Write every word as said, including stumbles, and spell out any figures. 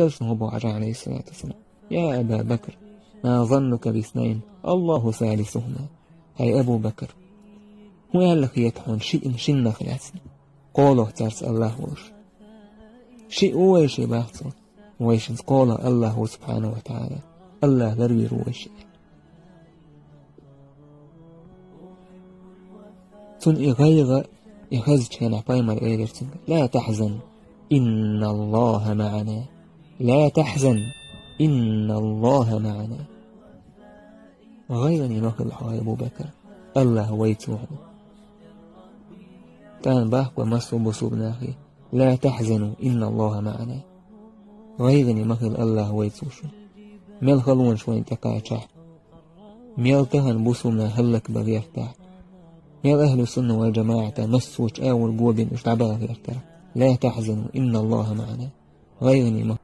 Элчано хӀун боху Ӏалайхиссалату вассалам: «يا أبا بكر، ما ظنك باثنين الله ثالثهما». ХӀай Абу Бакр, хӀун аьлла хета хьуна шиъ, шиннах лаьцна? КхоалгӀа цаьрца АллахӀ волуш. Шиъ ву вайшиъ бах цо. Вайшинца кхоалгӀа АллахӀ ву, субхьанаху ва таӀала. АллахӀ ларвийр ву вайшиъ. Цунна и гӀайгӀа, и хезачу хенахь пайхамар элира цуьнга: «لا تحزن، إن الله معنا. لا تحزن، إن الله معنا». ГӀайгӀане ма хила хьо, хӀай Абу Бакр, АллахӀ вайца ву хьуна. ТӀаккха боху массо а бусулба нахе: «لا تحزنوا، إن الله معنا». ГӀайгӀане ма хила, АллахӀ вайца ву шуна. Мел халонаш вайна тӀекхачахь, мел тахана бусулба нах хӀаллакбан гӀертахь, мел ахьлу сунна вал жамаӀата массо а агӀор го бина уьш дӀабаха гӀертарх: «لا تحزنوا، إن الله معنا». ГӀайгӀане ма